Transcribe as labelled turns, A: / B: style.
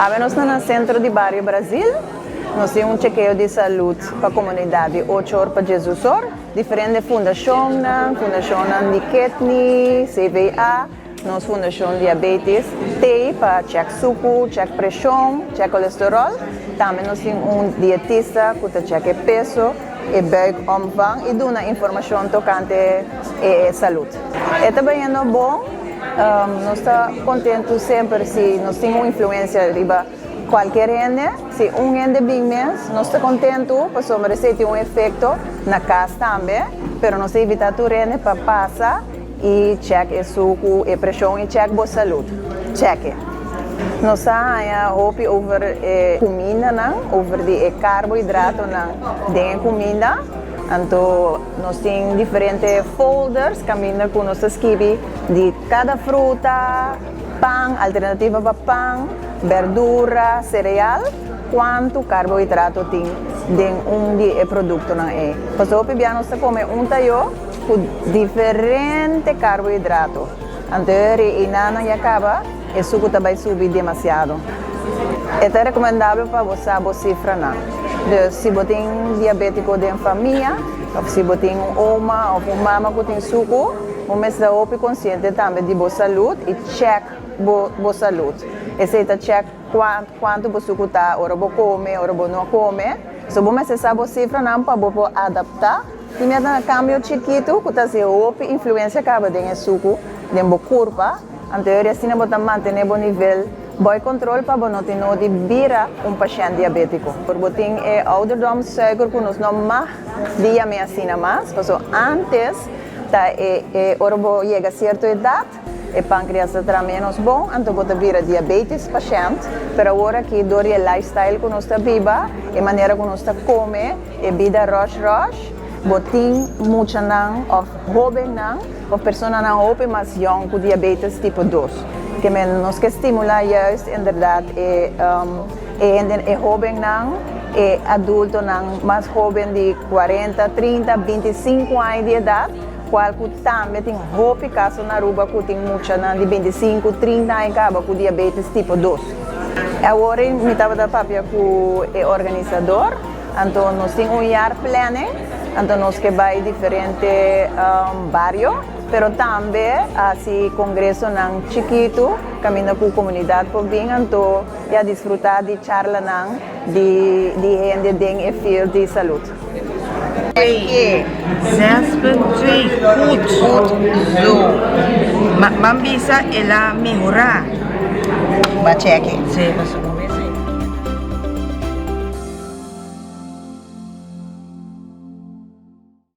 A: Awe nos ta na Centro di Bario Brasil. Nos tin un chekeo di salud pa comunidad di 8 or pa 10 or. Diferente fundacionnan, fundacionnan di Kidney, CVA, nos Fundacion Diabetes t'ey pa check sucu, check presion, check colesterol. Tambe nos tin un dietista cu ta check e peso, e buikomvang y duna informacion tocante e salud. E ta bayendo bon, nos ta contento semper si nos tin un influencia riba cualkier hende. Si un hende bin mes, nos ta contento pasobra esey tin un efecto na cas tambe, pero nos ta invita tur hende pa pasa y check e sucu, e presion y check bo salud. Check e. Nos a haña hopi over e cumindanan, over di e carbohidratonan den e cuminda. Anto nos tin diferente folders caminda cu nos ta skibi di cada fruta, pan, alternativa pa pan, berdura, cereal, cuanto carbohidrato tin den un di e productonan ey. Pasobra hopi bia nos ta come un tayo cu diferente carbohidrato. Anto e einan ya caba e sucu ta bay subi demasiado. E ta recomendabel pa bo sa bo cifranan. Dus si bo tin diabetico den famia, of si bo tin un oma of un mama cu tin sucu, bo mester ta hopi consciente tambe di bo salud y check bo salud. Esey ta check cuanto bo sucu ta ora bo come, ora bo no come. So bo mester sa bo cifranan pa bo por adapta. Tin mester na cambio chikito cu ta haci hopi influencia caba den e sucu den bo curpa. Anto e asina bo ta mantene bo nivel bou control pa bo no tin no di bira un pashent diabetico. Por bo tin e ouderdomssuiker cu nos no mag di yam'e asina mas, paso antes ta e ora bo yega cierto edad e pancreas ta traha menos bon, anto bo ta bira diabetes pashent, pero awor aki door di e lifestyle cu nos ta biba, e manera cu nos ta come, e bida rush rush, bo tin muchanan of hobennan of personanan hopi mas yong cu diabetes tipo 2. Ke men nos ke stimula juist inderdaad e hende, e hobennan, e adultonan mas hoben di 40, 30, 25 aña di edad, cual cu tambe tin hopi caso na Aruba cu tin muchanan di 25, 30 aña caba cu diabetes tipo 2. Awor mi tabata papia cu e organisador, anto nos tin un jaarplanning, anto nos ke bay diferente bario, pero tambe haci congresonan chikito, caminda cu comunidad por bin, anto ya disfruta di charlanan di hende den e field di salud.
B: 6,2, goed.
C: Goed zo.
B: Ma, ban bisa el a mehora.
C: Ba check.
B: Si, pasobra.